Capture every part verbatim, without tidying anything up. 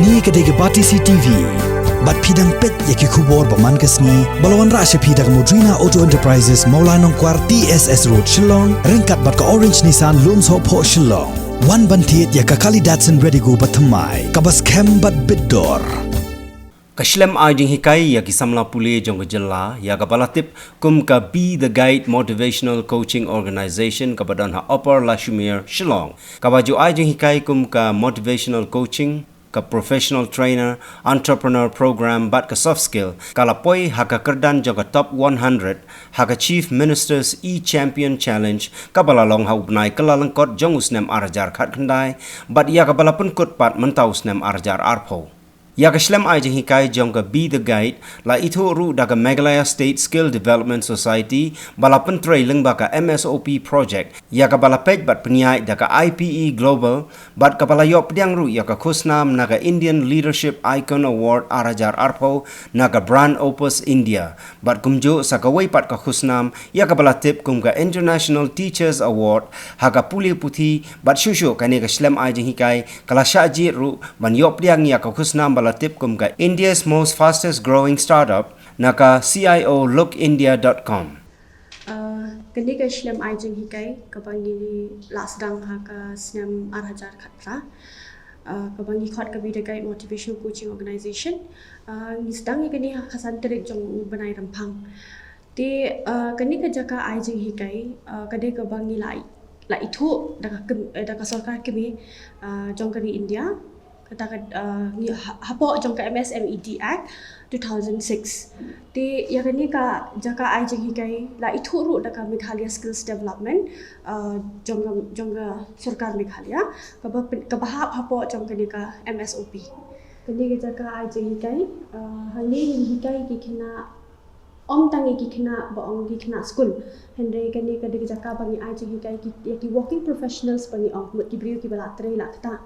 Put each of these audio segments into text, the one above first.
Kane ka dei ka Batesi TV. Bad phi dang peit ïa ki khubor ba man ka sngi, ba la wanrah sha phi da ka Modrina Auto Enterprises, Mawlai Nongkwar, T S S Road, Shillong, ryngkat bad ka Orange Nissan, Lumshohphoh, Shillong. Wan ban thied ïa ka Kali Datsun Redigo ba thymmai, kaba skhem bad bit dor. Ka shlem ai jinghikai ïa ki samla pule jong ka jylla, ïa kaba la tip kum ka Be the Guide Motivational Coaching Organization, kaba don ha Upper Lashumere, Shillong, kaba ju ai jinghikai kum ka motivational coaching, ka professional trainer, entrepreneur program bad ka soft skill, ka la poi ha ka kyrdan jong ka top one hundred ha ka Chief Minister's E-Champion Challenge, kaba la long ha u bnai Kyllalyngkot jong u snem ar hajar khatkhyndai, bad ïa kaba la pynkut pat mynta u snem ar hajar arphew. Ïa ka shlem ai jinghikai jong ka Be the Guide la ithuh ruh da ka Meghalaya State Skill Development Society, ba la pyntrei lyngba ka M S O P project, ïa kaba la peit bad pynïaid da ka I P E Global, bad kaba la ïoh pdiang ruh ïa ka khusnam na ka Indian Leadership Icon Award ar hajar arphew na ka Brand Opus India, bad kumjuh sa kawei pat ka khusnam ïa kaba la tip kum ka International Teachers Award ha ka pule puthi, bad shuh shuh kane ka shlem ai jinghikai ka la shah jied ruh ban ïoh pdiang ïa ka khusnam ba la tip kum ka India's Most Fastest Growing Startup na ka C I O Look India dot com. Uh, kane ka shlem ai jinghikai kaba ngi la sdang ha ka snem ar hajar khatphra, uh, kaba ngi khot ka Be the Guide Motivational Coaching Organization. Uh, ngi sdang ïa kane ha ka san tarik jong u bnai Rymphang. Te, uh, kane ka jaka ai jinghikai, uh, ka dei kaba ngi la, la ithuh da ka kem-, eh, da ka sorkar kmie, uh, jong ka ri India. Kata ka, uh, ngi ha-, hapoh jong ka M S M E D Act two thousand six. Te ïa kane ka jaka ai jinghikai la ithuh ruh da ka Meghalaya Skills Development, uh, jong ka, jong ka sorkar Meghalaya, kaba pyn-, kaba hap hapoh jong kane ka M S O P. Kane ka jaka ai jinghikai, uh, hangne ngi hikai ki khynnah, ym tang ïa ki khynnah ba ong ki khynnah skul. Hynrei kane ka dei ka jaka ba ngi ai jinghikai ki, ïa ki working professionals ba ngi ong, mut ki briew kiba la trei la ktah.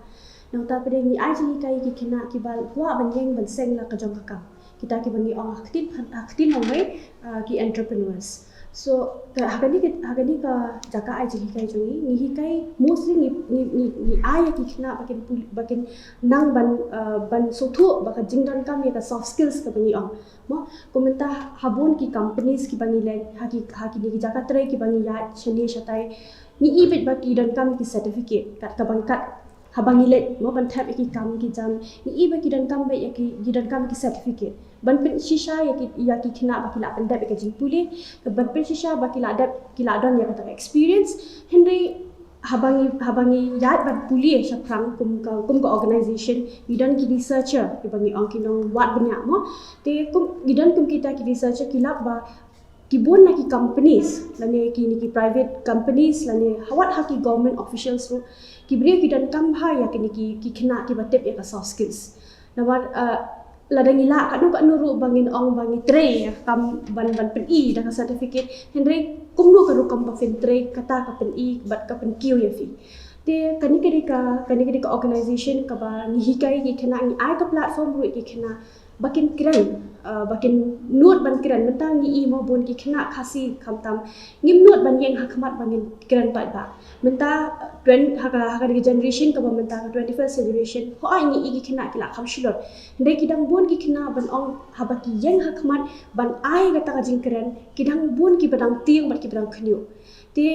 Nangta pat ngi ai jinghikai ki khynnah kiba kwah ban ïeng ban seng la ka jong ka kam. Kita kiba ngi ong ha ktien, ha ktien nongwei, uh, ki entrepreneurs. So, ka, ha kane ka, ha kane ka jaka ai jinghikai jong ngi, ngi hikai, mostly ngi, ngi, ngi, ngi ai ïa ki khynnah ba kin pul-, ba kin nang ban, uh, ban sngewthuh bad ka jingdonkam ïa ka soft skills kaba ngi ong. Mo, kumta ha bun ki companies kiba ngi leit, ha ki, ha kine ki jaka trei kiba ngi ïaid shane shatai, ngi i beit ba ki donkam ki certificate, kat kaba ngi kat, haba ngi leit, mo, ban thep ïa ki kam ki jam, ngi i ba ki donkam beit ïa ki, ki donkam ki certificate ban pynshisha ïa ki, ïa ki khynnah ba ki la pyndep ïa ka jingpule, ban pynshisha ba ki la dep, ki la don ïa kata ka experience. Hynrei haba ngi, haba ngi ïaid ban pule shaphrang kum ka, kum ka organization, ngi don ki researcher kiba ngi ong ki nongwad bniah, mo. Te kum, ngi don kum kita ki researcher ki lap ba ki bun na ki companies, lane kine ki private companies, lane ha wat ha ki government officials ruh, ki briew ki donkam bha ïa kine ki, ki khynnah kiba tip ïa ka soft skills. Namar, uh, lada ngi lah katno katno ruh ba ngin ong ba ngi trei ïa ka kam ban, ban pyni da ka certificate, hynrei kumno ka rukom ba phin trei, kata ka pyni bad ka pynkiew ïa phi. Te kane ka dei ka, kane ka dei ka organization kaba ngi hikai ki khynnah, ngi ai ka platform ruh ki khynnah ba kin kren, uh, ba kin nud ban kren. Mynta ngi i mo bun ki khynnah Khasi khamtam ngim nud ban ïeng ha khmat ba ngin kren paidbah. Mynta, uh, twen-, ha ka, ha ka dei ka generation kaba mynta ka twenty-first generation, hooid ngi i ki khynnah ki la kham shlur. Hynrei ki dang bun ki khynnah ban ong haba ki ïeng ha khmat ban ai kata ka jingkren, ki dang bun kiba dang tieng bad kiba dang khynñiuh. Te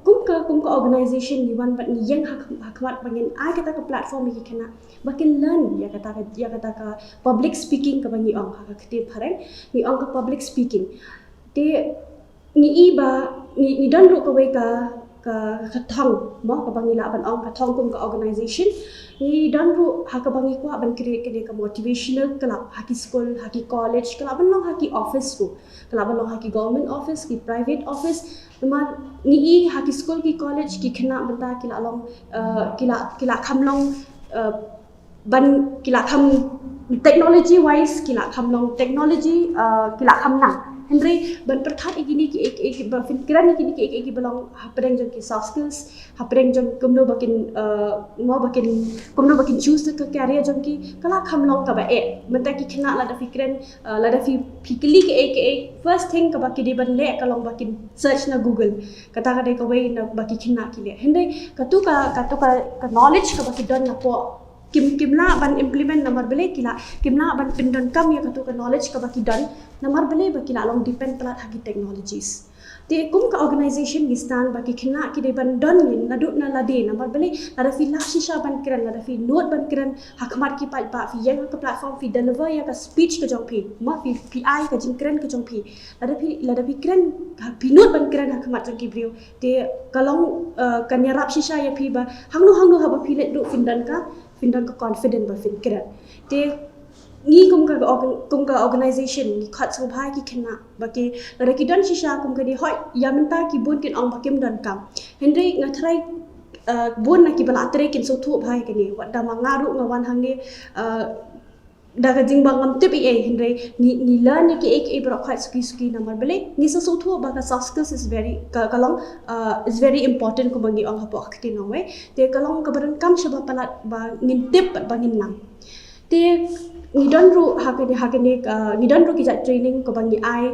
kum ka, kum ka organization ngi wan bad ngi ïeng ha, ha khmat ba ngin ai kata ka platform ïa ki khynnah ba kin learn ïa kata ka, ïa kata ka public speaking kaba ngi ong ha ka ktien phareng, ngi ong ka public speaking. Te ngi i ba ngi, ngi don ruh kawei ka, ka, ka thong, mo, kaba ngi lah ban ong ka thong kum ka organization. Ngi don ruh ha kaba ngi kwah ban create kane ka motivational club ha ki school, ha ki college, ka lah ban long ha ki office ruh, ka lah ban long ha ki government office, ki private office. Namar ngi i ha ki school, ki college, ki khynnah mynta ki la long, uh, ki la, ki la kham long, uh, ban, ki la kham technology wise, ki la kham long technology, uh, ki la kham nang. Hynrei ban pyrkhat ïa kine ki, ki, ki, ba phin kren ïa kine ki, ki, ki ba long hapdeng jong ki soft skills, hapdeng jong kumno ba kin, uh, mo ba kin, kumno ba kin choose ka career jong ki, ka la kham long kaba eh. Mynta ki khynnah lada phi kren, uh, lada phi, phi kylli kaei kaei, first thing kaba ki dei ban leh ka long ba kin search na Google. Kata ka dei kawei na ba ki khynnah ki leh. Hynrei katu ka, katu ka, ka knowledge kaba ki don napoh kim kim lah ban implement namar balei ki lah kim lah ban pyndonkam ïa katu ka knowledge kaba ki don namar balei ba ki lah long depend palat ha ki technologies. Te kum ka organization ngi sdang ba ki khynnah ki dei ban don ngin naduh na lade namar balei lada phi lah shisha ban kren, lada phi nud ban kren ha khmat ki paidbah, phi ïeng ha ka platform, phi deliver ïa ka speech ka jong phi, ma phi phi ai ka jingkren ka jong phi, lada phi lada phi kren, phi nud ban kren ha khmat jong ki briew, te ka long kan ïarap shisha ïa phi ba hangno hangno haba phi leit ruh phin don ka phin don ka confident ba phin kren. Te ngi kum ka kum ka organization ngi khot sngewbha ki khynnah ba ki lada ki don shisha kum ka dei hoi ïa mynta ki bun kin ong ba kim don kam. Hynrei nga tharai bun na ki ba la trei kin sngewthuh bha ïa kane, wat da ma nga ruh nga wan hangne da ka jingba ngam tip ei ei, hynrei ngi ngi learn ïa ki ei ki ei baroh khoit suki suki namar balei ngi sngewthuh ba ka soft skills is very ka long is very important kumba ngi ong hapoh ka ktien nongwei. Te ka long kaba donkam shaba palat ba ngin tip bad ba ngin nang. Te ngi don ruh ha kane ha kane ngi don ruh ki jait training kaba ngi ai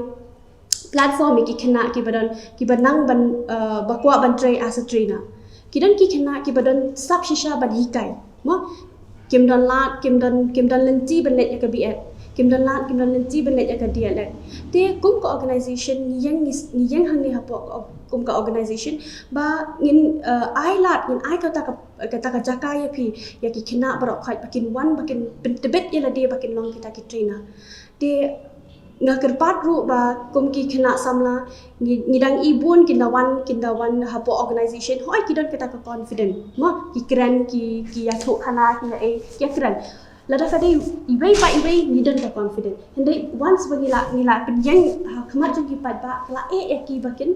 platform ïa ki khynnah kiba don kiba nang ban ba kwah ban trei as a trainer. Ki don ki khynnah kiba don sap shisha ban hikai, mo, kim don lad, kim don kim don lynti ban leit ïa ka B.Ed, kim don lad, kim don lynti ban leit ïa ka D.El.Ed. Te kum ka organization ngi ïeng ngi ïeng hangne hapoh kum ka organization ba ngin ai lad, ngin ai kata ka kata ka jaka ïa phi ïa ki khynnah baroh khoit ba kin wan ba kin pyntbit ïa lade ba kin long kita ki trainer. Te nga kyrpad ruh ba kum ki khynnah samla ngi dang i bun kin da wan kin da wan hapoh organization hoi ki don kata ka confident, ma ki kren ki ki ïathuh khana ki ïa ei ki ïa kren. Lada ka dei iwei pa iwei ngi don ka confident, hynrei once ba ngi la ngi la pynïeng ha khmat jong ki paidbah ka la eh ïa ki ba kin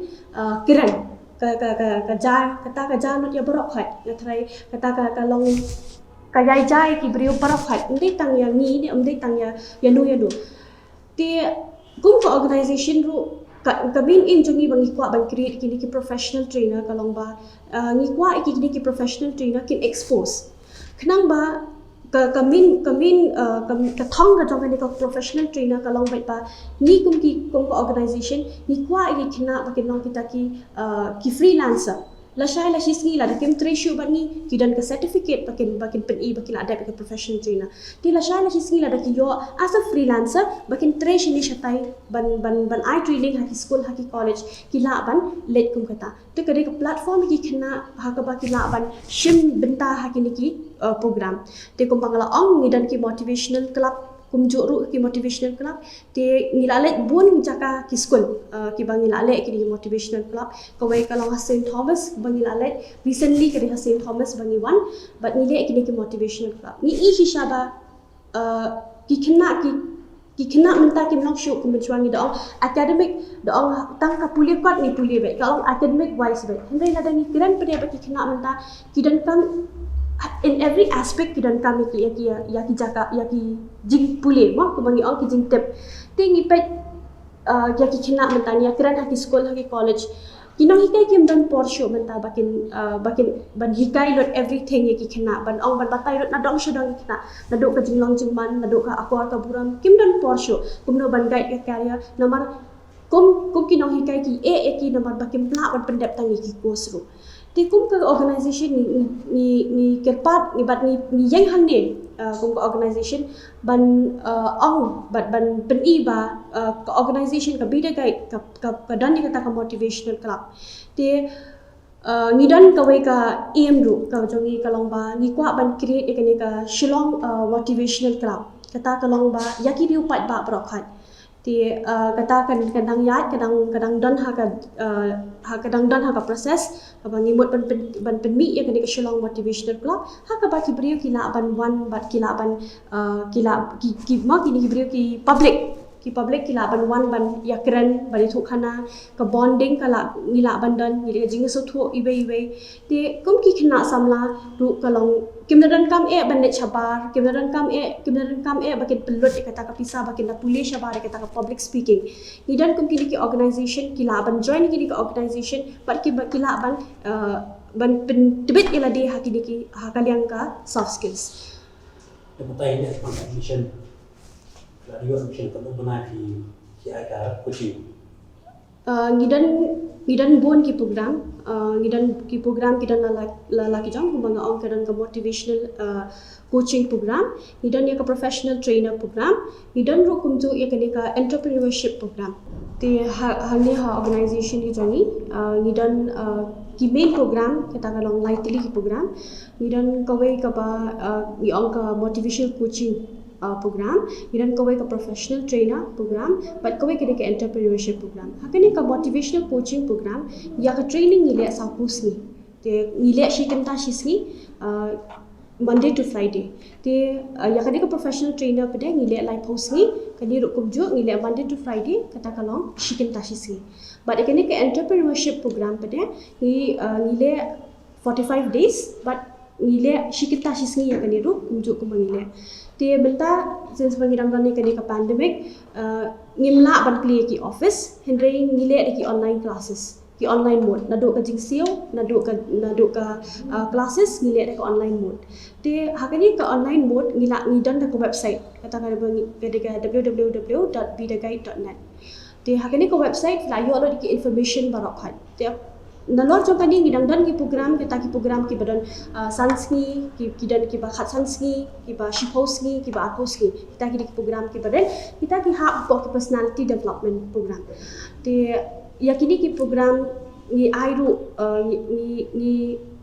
kren. Ka ka ka ka ja kata ka ja lut ïa baroh khoit, nga tharai kata ka ka long ka ïai ja ïa ki briew baroh khoit, ym dei tang ïa ngi ne ym dei tang ïa ïa nu ïa nu. Te kum ka organization ruh ka ka main aim jong ngi ba ngi kwah ban create kine ki professional trainer ka long ba ngi kwah ïa kine ki professional trainer kin expose khnang ba ka ka main ka main ka thong ka jong kane ka professional trainer ka long bad ba ngi kum ki kum ka organization ngi kwah ïa ki khynnah ba kin long kita ki ki freelancer. Lashai lashisngi lada kim trei shuh bad ngi ki don ka certificate ba kin ba kin pyni ba ki la dep ïa ka professional trainer. Te lashai lashisngi lada ki ïoh as a freelancer ba kin trei shane shatai ban ban ban ai training ha ki school ha ki college ki lah ban leit kum kata. Te ka dei ka platform ïa ki khynnah ha kaba ki lah ban shim bynta ha kine ki program. Te kumba nga la ong ngi don ki motivational club kumjuh ruh ki motivational club. Te ngi la leit bun jaka ki skul kiba ngi la leh kine ki motivational club. Kawei ka long ha Saint Thomas ba ngi la leit recently ka dei ha Saint Thomas ba ngi wan bad ngi leh kine ki motivational club. Ngi i shisha ba ki khynnah ki ki khynnah mynta kim long shuh kum mynshwa ngi da ong academic da ong tang ka pule kot ngi pule bad ka long academic wise bad. Hynrei lada ngi kren pynban ba ki khynnah mynta ki donkam in every aspect ki donkam ïa ki ïa ki ïa ki jaka ïa ki jingpule mo kumba ngi ong ki jingtip. Te ngi peit ïa ki khynnah mynta ngi ïa kren ha ki skul ha ki college. Ki nonghikai kim don por shuh mynta ba kin ba kin ban hikai lut everything ïa ki khynnah ban ong ban batai lut na dong sha dong ki khynnah naduh ka jinglong jingman naduh ka akor ka burom kim don por shuh kumno ban guide ka career namar kum kum ki nonghikai ki eh eh ki namar ba kim lah ban pyndep tang ïa ki course ruh. Te kum ka organization ngi ngi ngi kyrpad ngi bad ngi ngi ïeng hangne kum ka organization ban ong bad ban pyni ba ka organization ka Be The Guide ka ka don ïa kata ka motivational club. Te ngi don kawei ka aim ruh ka jong ngi ka long ba ngi kwah ban create ïa kane ka Shillong motivational club. Kata ka long ba ïa ki riew paidbah baroh khoit. Te kata kan kan dang ïaid kan dang kan dang don ha ka ha kan dang don ha ka process kaba ngi mut ban ban pynmih ïa kane ka Shillong motivational club ha kaba ki briew ki lah ban wan bad ki lah ban ki lah ki ki ma kine ki briew ki public ki public ki lah ban wan ban ïa kren ban ïathuh khana ka bonding ka lah ngi lah ban don ngi lah jingsngewthuh iwei iwei. Te kum ki khynnah samla ruh ka long kim da donkam eh ban leit shabar kim da donkam eh kim da donkam eh ba kin pynlut ïa kata ka pisa ba kin da pule shabar ïa kata ka public speaking. Ngi don kum kine ki organization ki lah ban join kine ki organization bad ki ki lah ban ban pyntbit ïa lade ha kine ki ha ka liang ka soft skills. Te mynta ïa ka admission la ïoh admission ka bana ki ki ai ka coaching. Ngi don Ngi don bun ki program, uh, ngi don ki program ki don la la, la, la ki jong, kumba nga ong ka don ka motivational uh, coaching program, ngi don ïa ka professional trainer program, ngi don ruh kumjuh ïa kane ka entrepreneurship program. Te ha, hangne ha organization ki jong ngi, uh, ngi don uh, ki main program, kata ka long lai tylli ki program, ngi don kawei kaba uh, ngi ong ka motivational coaching uh, program, ngi don kawei ka professional trainer program, bad kawei ka dei ka entrepreneurship program. Ha kane ka motivational coaching program, ïa ka training ngi leh saw phew sngi. Te ngi leh shi kynta shi sngi, uh, Monday to Friday. Te uh, ïa kane ka professional trainer pat de ngi leh laiphew sngi, kane ruh kumjuh ngi leh Monday to Friday, kata ka long shi kynta shi sngi. Bad ïa kane ka entrepreneurship program pat de ngi uh, ngi leh forty-five days, bad ngi leh shi kynta shi sngi ïa kane ruh kumjuh kumba ngi leh. Te mynta, since ba ngi dang don ïa kane ka pandemic, uh, ngim lah ban plie ki office, hynrei ngi leh da ki online classes, ki online mode, naduh ka jingsiew, naduh ka, naduh ka uh, classes ngi leh da ka online mode. Te ha kane ka online mode ngi lah, ngi don da ka website, kata ka dei ba ngi, ka dei ka w w w dot be the guide dot net. Te ha kane ka website lah ïoh lut ki information baroh khoit. Te nalor jong kane ngi dang don ki program, kita ki program kiba don uh, san sngi, ki, ki don kiba khatsan sngi, kiba shiphew sngi, kiba arphew sngi. Kita ki dei ki program kiba don, kita ki hap hapoh ki personality development program. Te ïa kine ki program ngi ai ruh uh, ngi, ngi, ngi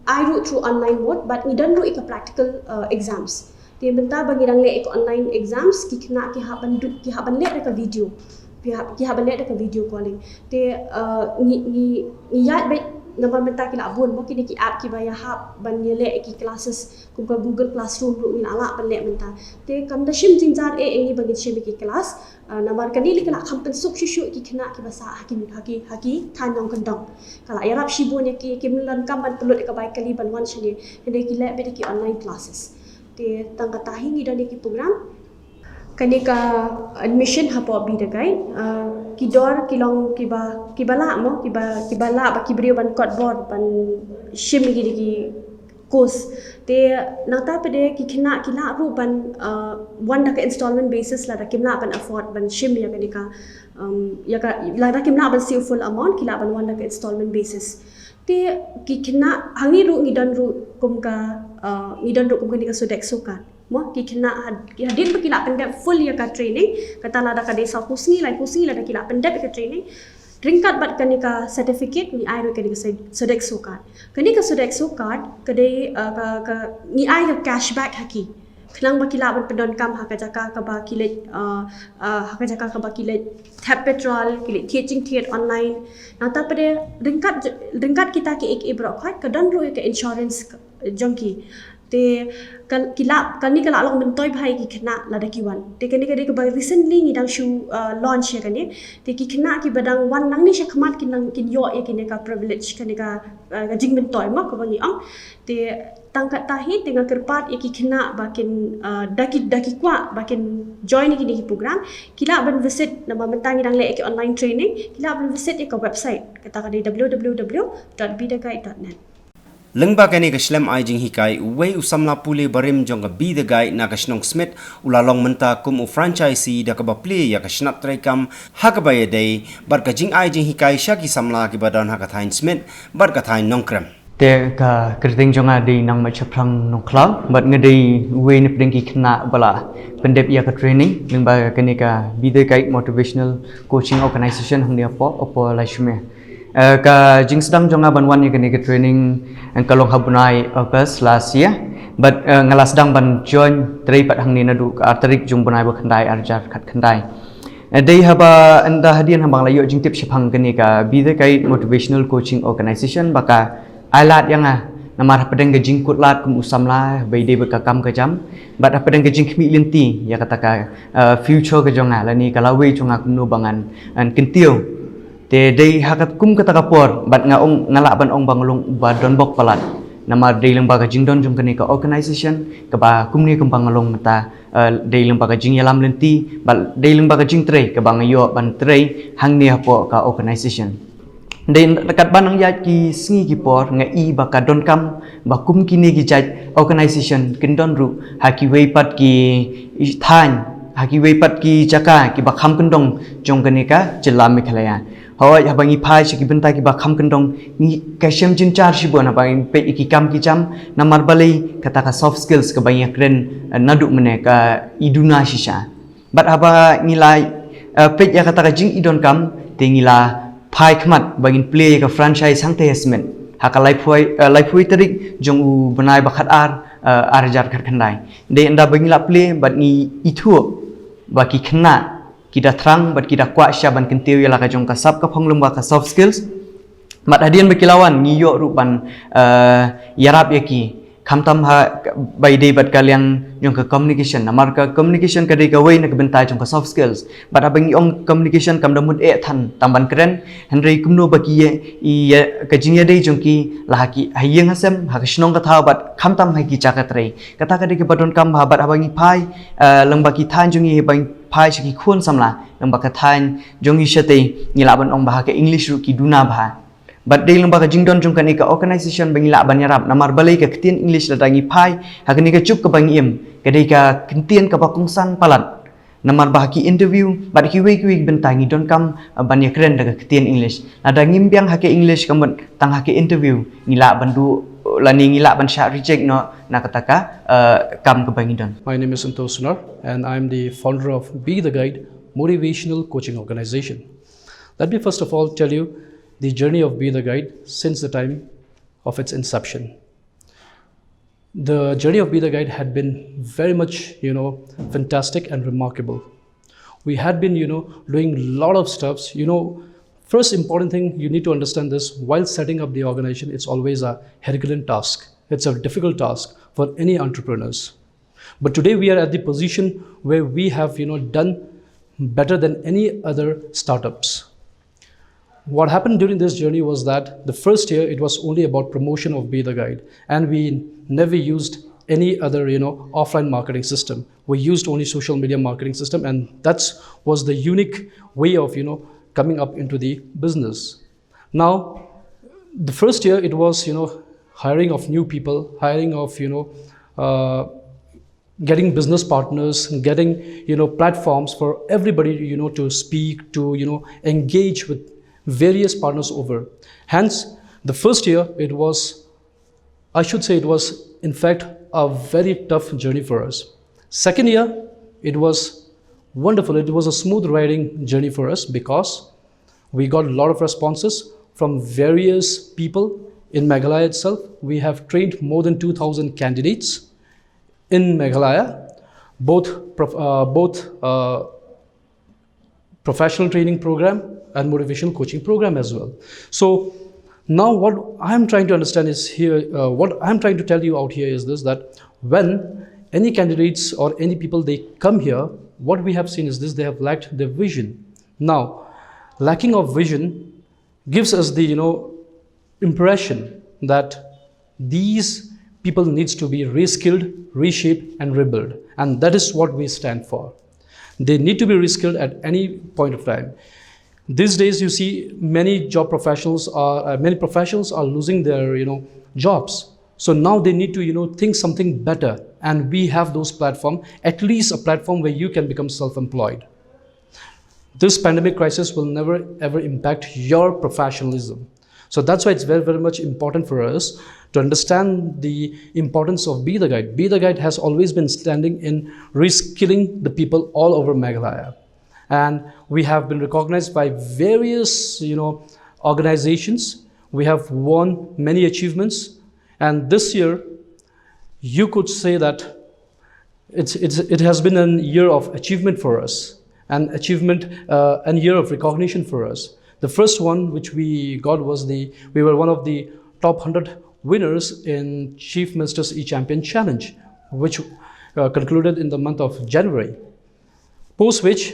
ai ruh through online mode, bad ngi don ruh ïa ka practical uh, exams. Te mynta ba ngi dang leh ïa ka online exams, ki khynnah ki hap ban du, ki hap ban leh da ka video. Ki hap, ki hap ban leh da ka video calling. Te uh, ngi, ngi, ngi ïaid beit namar mynta ki lah bun mo kine ki app kiba ïahap ban ïaleh ïa ki classes, kum ka Google Classroom ruh ngi lah lah ban leh mynta. Te kam da shim jynjar eh ïa ngi ba ngin shim ïa ki class, uh, namar kane lei ka lah kham pynsuk shuh shuh ïa ki khynnah kiba sah ha ki, ha ki, ha ki thaiñ nongkyndong. Ka lah ïarap shibun ïa ki, kim donkam ban pynlut ïa ka bai kali ban wan shane, hynrei ki leh beit ïa ki online classes. Te tang kata hi ngi don ïa ki program. Kane ka admission hapoh Be the Guide, uh, ki dor ki long kiba, kiba lah mo, kiba, kiba lah ba ki briew ban kot bor ban shim ïa ki, ïa ki course. Te nangta pat de ki khynnah ki lah ruh ban uh, wan da ka installment basis lada kim lah ban afford ban shim ïa kane ka, um, ïa ka, lada kim lah ban siew full amount, ki lah ban wan da ka installment basis. Te ki khynnah hangne ruh ngi don ruh kum ka, uh, ngi don ruh kum kane ka Sodexo card. Mo, ki khynnah had-, ki hadien ba ki lah pyndep full ïa ka training, kata lada ka dei saw phew sngi, laiphew sngi lada ki lah pyndep ïa ka training, ryngkat bad kane ka certificate ngi ai ruh kane ka Sod-, Sodexo card. Kane ka Sodexo card ka dei, uh, ka, ka, ngi ai ka cashback ha ki. Khnang ba ki lah ban pyndonkam ha ka jaka kaba ki leit, uh, uh, ha ka jaka kaba ki leit thep petrol, ki leit thied jingthied online. Nangta pat de ryngkat j-, ryngkat kita kiei kiei baroh khoit ka don ruh ïa ka insurance ka, jong ki. Te ka, ki lah, kane ka lah long myntoi bha ïa ki khynnah lada ki wan. Te kane ka dei kaba recently ngi dang shu, uh, launch ïa kane. Te ki khynnah kiba dang wan nangne shakhmat kin nang, kin ïoh ïa kane ka privilege, kane ka, uh, ka jingmyntoi mo kaba ngi ong. Te tang kata hi te nga kyrpad ïa ki khynnah ba kin, uh, da ki, da ki kwah ba kin join ïa kine ki program, ki lah ban visit, namar mynta ngi dang leh ïa ki online training, ki lah ban visit ïa ka website, kata ka dei w w w dot be the guide dot net. Lyngba kane ka shlem ai jinghikai, uwei u samla pule barim jong ka Be the Guide na ka shnong Smit u la long mynta kum u franchisee da kaba plie ïa ka shnat treikam ha kaba ïadei bad ka jingai jinghikai sha ki samla kiba don ha ka thaiñ Smit bad ka thaiñ Nongkrem. Te ka kyrteng jong nga dei Nangmait Shaphrang Nongkhlaw, bad nga dei uwei na pdeng ki khynnah ba la pyndep ïa ka training lyngba kane ka Be the Guide Motivational Coaching Organization hangne hapoh, hapoh Laishmeh. Eh, ka jingsdang jong nga ban wan ïa kane ka training, eh, ka long ha bnai August last year. Bad, eh, nga la sdang ban join trei pat hangne naduh ka ar tarik jong bnai ba khyndai, ar hajar khatkhyndai. Eh, dei haba ynda hadien haba nga la ïoh jingtip shaphang kane ka Be the Guide Motivational Coaching Organization ba ka ai lad ïa nga namar hapdeng ka jingkut lad kum u samla ba ïadei bad ka kam ka jam, bad hapdeng ka jingkhmih lynti ïa kata ka, eh, future ka jong nga lane ka lawei jong nga kumno ba ngan, ngan kyntiew. Te dei ha kat kum kata ka por bad nga ong, nga lah ban ong ba nga long uba donbok palat. Namar dei lyngba ka jingdon jong kane ka organization kaba kumne kumba nga long mynta, eh, dei lyngba ka jingïalam lynti bad dei lyngba ka jingtrei kaba nga ïoh ban trei hangne hapoh ka organization. Dei katba nang ïaid ki sngi ki por nga i ba ka donkam ba kum kine ki jait organization kin don ruh ha kiwei pat ki thaiñ, ha kiwei pat ki jaka kiba kham kyndong jong kane ka jylla Meghalaya. Hooid, haba ngi phai sha ki bynta kiba kham kyndong, ngi ka shem jynjar shibun haba ngi peit ïa ki kam ki jam, namar balei kata ka soft skills kaba ngi ïakren, eh, naduh mynne ka i duna shisha. Bad haba ngi la, eh, peit ïa kata ka jingïadonkam, te ngi la phai khmat ba ngin plie ïa ka franchise hangta ha Smit ha ka laiphew, eh, laiphew tarik jong u bnai ba khatar, eh, ar hajar khatkhyndai. Dei ynda ba ngi la plie bad ngi ithuh ba ki khynnah ki da thrang bad ki da kwah shisha ban kyntiew ïa la ka jong ka sap ka phong lem bad ka soft skills. Bad hadien ba ki la wan ngi ïoh ruh ban, eh, ïarap ïa ki, khamtam ha, ba ïadei bad ka liang jong ka communication, namar ka communication ka dei kawei na ka bynta jong ka soft skills. Bad haba ngi ong communication kam da mut eh than tang ban kren, hynrei kumno ba ki ïa, ïa ka jingïadei jong ki la ha ki, ha ïing ha sem, ha ka shnong ka thaw bad khamtam ha ki jaka trei. Kata ka dei kaba donkam bha. Bad haba ngi phai, eh, lyngba ki thaiñ jong ngi, haba ngi phai sha ki khun samla lyngba ka thaiñ jong ngi shatei, ngi lah ban ong ba ha ka English ruh ki duna bha. Bad dei lyngba ka jingdon jong kane ka organisation ba ngi lah ban ïarap, namar balei ka ktien English lada ngi phai ha kane ka juk kaba ngi im, ka dei ka ktien kaba kongsan palat. Namar ba ha ki interview bad kiwei kiwei ki bynta ngi donkam, eh, ban ïakren da ka ktien English. Lada ngim biang ha ka English ka mut tang ha ka interview ngi lah ban duh lane ngi lah ban shah reject noh na kata ka, eh, kam kaba ngi don. My name is Santosh Sunar and I am the founder of Be the Guide Motivational Coaching Organization. Let me first of all tell you the journey of Be the Guide since the time of its inception. The journey of Be the Guide had been very much, you know, fantastic and remarkable. We had been, you know, doing a lot of stuffs. You know, first important thing you need to understand this, while setting up the organization, it's always a Herculean task. It's a difficult task for any entrepreneurs. But today we are at the position where we have, you know, done better than any other startups. What happened during this journey was that the first year it was only about promotion of Be the Guide, and we never used any other, you know, offline marketing system. We used only social media marketing system, and that's was the unique way of, you know, coming up into the business. Now, the first year it was, you know, hiring of new people, hiring of, you know, uh, getting business partners, getting, you know, platforms for everybody, you know, to speak, to, you know, engage with various partners over. Hence, the first year it was, I should say, it was in fact a very tough journey for us. Second year, it was wonderful. It was a smooth riding journey for us because we got a lot of responses from various people in Meghalaya itself. We have trained more than two thousand candidates in Meghalaya, both prof-, uh, both, uh, professional training program and motivational coaching program as well. So now what I'm trying to understand is here, uh, what I'm trying to tell you out here is this, that when any candidates or any people they come here, what we have seen is this, they have lacked their vision. Now, lacking of vision gives us the, you know, impression that these people needs to be reskilled, reshaped and rebuilt, and that is what we stand for. They need to be reskilled at any point of time. These days you see many job professionals are, uh, many professionals are losing their, you know, jobs. So now they need to, you know, think something better, and we have those platform, at least a platform where you can become self-employed. This pandemic crisis will never ever impact your professionalism. So that's why it's very, very much important for us to understand the importance of Be the Guide. Be the Guide has always been standing in reskilling the people all over Meghalaya. And we have been recognized by various, you know, organizations. We have won many achievements. And this year, you could say that it's, it's, it has been a year of achievement for us, an achievement, uh, an year of recognition for us. The first one which we got was the, we were one of the top hundred winners in Chief Minister's E-Champion Challenge, which, uh, concluded in the month of January. Post which,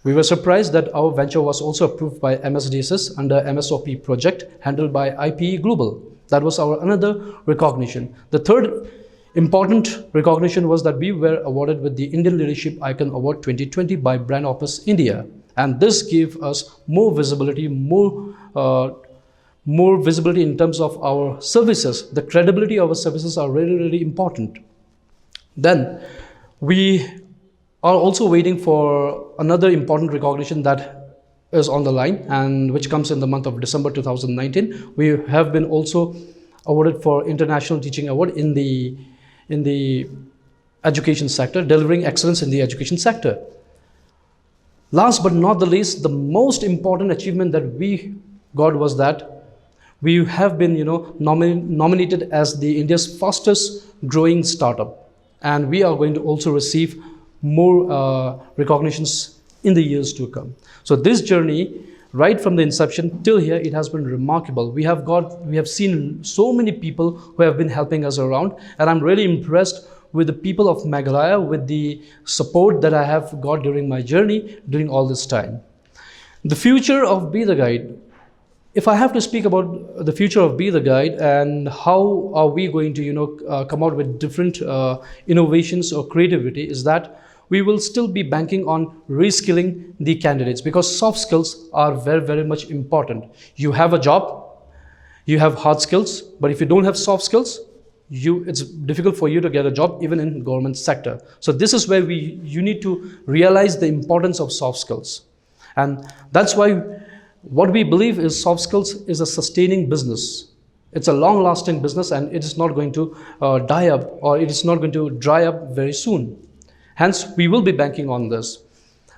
we were surprised that our venture was also approved by M S D S S under M S O P project handled by I P E Global. That was our another recognition. The third important recognition was that we were awarded with the Indian Leadership Icon Award twenty twenty by Brand Office India. And this gave us more visibility, more, uh, more visibility in terms of our services. The credibility of our services are really, really important. Then we are also waiting for another important recognition that is on the line, and which comes in the month of December two thousand nineteen. We have been also awarded for International Teaching Award in the in the education sector, delivering excellence in the education sector. Last but not the least, the most important achievement that we got was that we have been, you know, nomin- nominated as the India's fastest growing startup, and we are going to also receive more uh, recognitions in the years to come. So this journey, right from the inception till here, it has been remarkable. We have got, we have seen so many people who have been helping us around, and I'm really impressed with the people of Meghalaya, with the support that I have got during my journey during all this time. The future of Be the Guide. If I have to speak about the future of Be the Guide and how are we going to, you know, uh, come out with different uh, innovations or creativity, is that we will still be banking on reskilling the candidates, because soft skills are very, very much important. You have a job, you have hard skills, but if you don't have soft skills, you it's difficult for you to get a job even in government sector. So this is where we you need to realize the importance of soft skills, and that's why what we believe is soft skills is a sustaining business. It's a long lasting business, and it is not going to uh, die up, or it is not going to dry up very soon. Hence, we will be banking on this.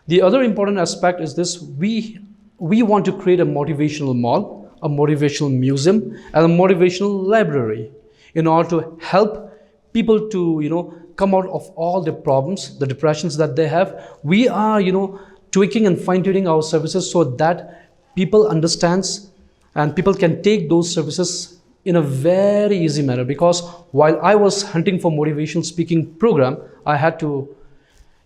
The other important aspect is this: we we want to create a motivational mall, a motivational museum, and a motivational library in order to help people to, you know, come out of all the problems, the depressions that they have. We are, you know, tweaking and fine tuning our services so that people understands and people can take those services in a very easy manner. Because while I was hunting for motivational speaking program, I had to,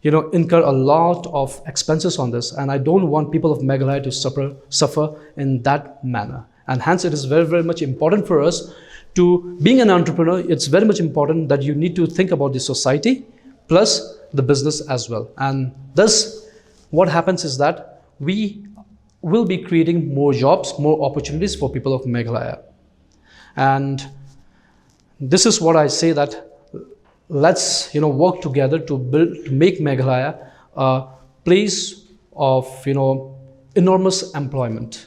you know, incur a lot of expenses on this, and I don't want people of Meghalaya to suffer suffer in that manner. And hence, it is very, very much important for us to, being an entrepreneur, it's very much important that you need to think about the society plus the business as well. And thus, what happens is that we will be creating more jobs, more opportunities for people of Meghalaya. And this is what I say, that let's, you know, work together to build, to make Meghalaya a place of, you know, enormous employment.